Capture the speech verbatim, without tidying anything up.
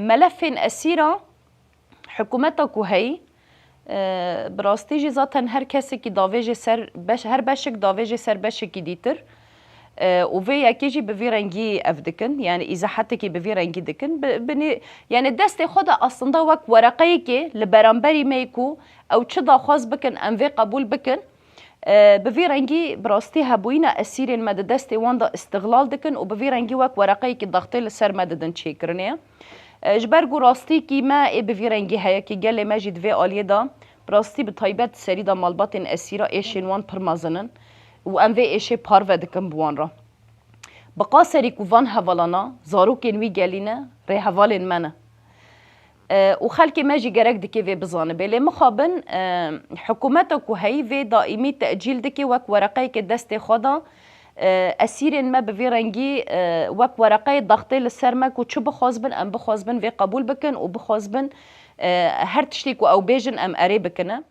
Melefên esîra, hikûmeta ku heyî, e, bi rastî jî zaten her kesekî davêjê ser beş, her beşek davêjê ser beşekî dîtir. E, û vê yekê jî bi vî rengî ev dikin, yani îzahetekî bi vî rengî dikin. Bi, binê, yani destê xwe de aslında wek wereqeyekê li beramberî me yê ku ew çi daxwaz bikin, em vê qebûl bikin. E, bi vî rengî bi rastî hebûyîna esîrên me di destê wan de îstixlal dikin û bi vî rengî wek wereqeyekî daxtê li ser me didin çêkirinê. E, ji ber ku rastîkî me ê bi vî rengî heye, kî gelê me jî di vê aliyê de bi rastî bi taybet serî de malbatên esîra êşên wan pir mezin in û em vê êşê parve dikin bi wan re. Bi qaserî ku van hevalana zarokên wî gelî ne, rêhevalên me ne. E, û xelkê me jî gerek dike vê bizanibe. Lê mixabin, e, hikûmeta ku heyî vê daîmî tecîl dike wek wereqeyeke destê xwe de, e, esîrên me bi vî rengî, e, wek wereqeyê daxtê li ser me ku çi bixwazbin, em bixwazbin vê qebûl bikin û bixwazbin, e, her tiştê ku ew bêjin em erê bikine.